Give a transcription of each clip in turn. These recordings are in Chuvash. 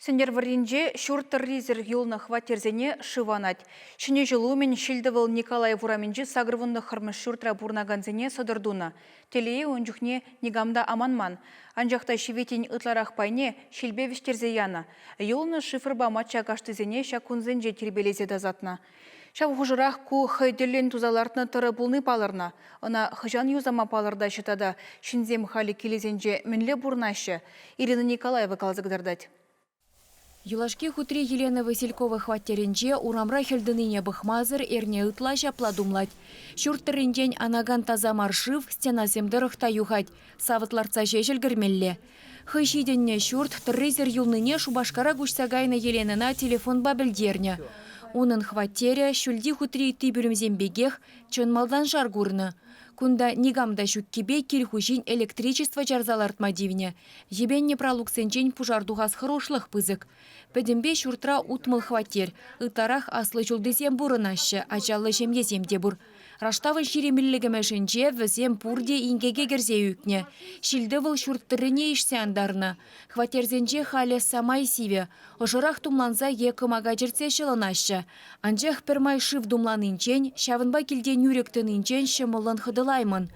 Сӗнтӗрвӑрринче ҫурт тӑррисӗр юлнӑ хваттерсене шыв анать. Ҫӗнӗ ҫул умӗн ҫил-тӑвӑл Николаев урамӗнчи 89-мӗш ҫуртра пурӑнакансене сӑтӑр тунӑ. Телее, ун чухне никам та аманман. Анчах та ҫивиттин ытларах пайне ҫилпе вӗҫтерсе янӑ. Юлнӑ шифрпа мачча каштисене ҫак кунсенче тирпейлесе тасатнӑ. Ҫав хушӑрах ку хӑй тӗллӗн туса лартнӑ тӑрӑ пулни палӑрнӑ. Ӑна хӑҫан юсама палӑртаҫҫӗ тата ҫынсем халӗ килӗсенче мӗнле пурӑнаҫҫӗ? Ирина Николаева каласа кӑтартать. Юлашки хутри Елена Василькова хваттерӗнче урамра хӗл тӑнине пӑхмасӑр эрне ытла ҫапла тумлать. Ҫурт тӑрринчен анакан таса мар шыв стенасем тӑрӑх та юхать, савӑт лартса ҫеҫ ӗлкӗрмелле. Хӑй ҫитӗннӗ ҫурт тӑррисӗр юлнине Шупашкара куҫса кайнӑ Еленӑна телефонпа пӗлтернӗ. Унӑн хваттерӗ, ҫӳлти хутри ытти пӳлӗмсем пекех, чӑн малтан шар курнӑ. Кунта никам та ҫуккипе кил хуҫин электричество чарса лартма тивнӗ. Йӗпеннӗ пралуксенчен пушар тухас хӑрушлӑх пысӑк. Пӗтӗмпе ҫуртра 60 хваттер. Ытларах аслӑ ҫултисем пурӑнаҫҫӗ, ачаллӑ ҫемьесем те пур. Раштавӑн 25-мӗшӗнче вӗсем пурте инкеке кӗрсе ӳкнӗ. Ҫил-тӑвӑл ҫурт тӑррине ишсе антарнӑ. Хваттерсенче халӗ самай сивӗ. Ӑшӑрах тумланса е кӑмака чӗртсе ҫӑлӑнаҫҫӗ. Анчах пӗрмай шыв тумланинчен, ҫавӑнпа килте нӳрӗк тӑнинчен ҫӑмӑллӑн хӑтӑлаймӑн.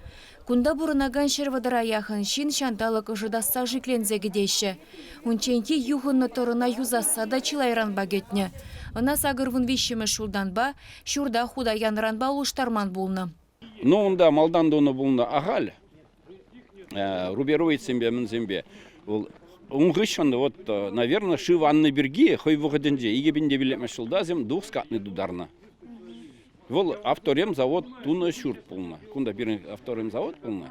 Кунта пурӑнакан 130-а яхӑн ҫын ҫанталӑк ӑшӑтасса шикленсе кӗтеҫҫӗ. Унчченхи юхӑннӑ тӑрӑна юсасса та чылайранпа кӗтнӗ. Ӑна 83-мӗш ҫултанпа ҫурта хута янӑранпа улӑштарман пулнӑ. Ну, унта малтан тунӑ пулнӑ ахаль рубероидсемпе мӗнсемпе. Вӑл ун хыҫҫӑн вот, наверное, шыв аннӑ пирки хӑй вӑхӑтӗнче 2005 ҫулта двухскатный тутарнӑ. Вӑл авторемзавод тунӑ ҫурт пулнӑ. Кунта пирӗн авторемзавод пулнӑ.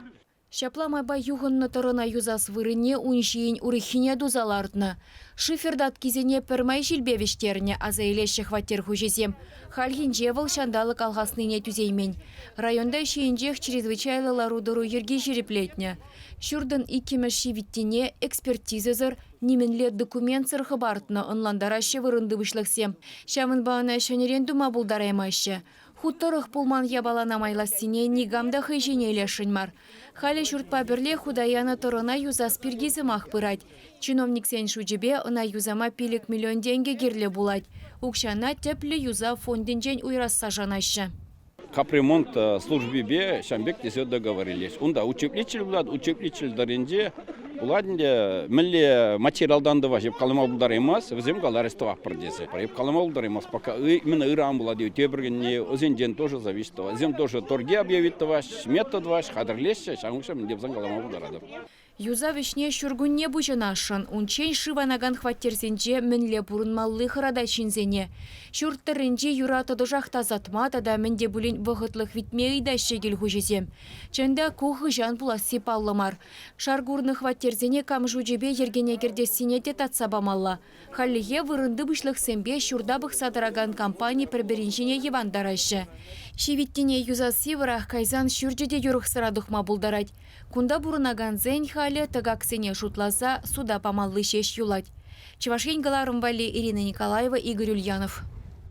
Ҫапла майпа юхӑннӑ тӑрӑна юсас вырӑнне ун ҫийӗн урӑххине туса лартнӑ. Шифер таткисене пӗрмай ҫилпе вӗҫтернӗ, аса илеҫҫӗ хваттер хуҫисем. Хальхинче вӑл ҫанталӑк алхаснине тӳсеймен. Районта ҫийӗнчех чрезвычайлӑ лару-тӑру йӗрки ҫирӗплетнӗ. Ҫуртӑн иккӗмӗш ҫивиттине экспертизӑсӑр, нимӗнле документсӑр хӑпартнӑ, ӑнлантараҫҫӗ вырӑнти пуҫлӑхсем. Ҫавӑнпа ӑна ҫӗнӗрен тума пултараймаҫҫӗ. Хут тӑрӑх пулман япалана майлассине никам та хӑй ҫине илесшӗн мар. Халӗ ҫуртпа пӗрле хута янӑ тӑрӑна юсас пирки сӑмах пырать. Чиновниксен шучӗпе ӑна юсама 5 миллион тенкӗ кирлӗ пулать. Укҫана тӗплӗ юсав фондӗнчен уйӑрасса шанаҫҫӗ. Капремонт службипе ҫавӑн пек тесе договорились. Унта утеплитель пулать, утеплитель тӑрринче пулать ӗнтӗ мӗнле материалтан тӑваҫ, эп калама пултараймас, вӗсем каларӗҫ тӑватпӑр тесе. Эп калама пултараймас, пока именно ыран пулать, тепӗр кунне вӗсенчен тоже зависит. Вӗсем тоже торги объявить тӑваҫ, смета тӑваҫ, хатӗрлеҫҫӗ, ҫавӑн хыҫҫӑн мӗн те пулсан калама пултаратӑп. Юсав ӗҫне ҫуркунне пуҫӑнасшӑн. Унччен шыв анакан хваттерсенче мӗнле пурӑнмалли хӑратать ҫынсене. Ҫурт тӑрринчи юра тӑтӑшах тасатма тата мӗн те пулин вӑхӑтлӑх витме ыйтаҫҫӗ кил хуҫисем. Чӑн та, ку хӑҫан пуласси паллӑ мар. Шар курнӑ хваттерсене кам шучӗпе йӗркене кӗртессине те татса памалла. Хальлӗхе вырӑнти пуҫлӑхсемпе ҫурта пӑхса тӑракан компани пӗр-пӗрин ҫине йӑвантараҫҫӗ. Ҫивиттине юсасси вӑрах кайсан ҫурчӗ те юрӑхсӑра тухма пултарать. Кунта пурӑнакансен халӗ тӑкаксене шутласа суда памалли ҫеҫ юлать. Чӑваш Ен кӑларӑм валли Ирина Николаева, Игорь Ульянов.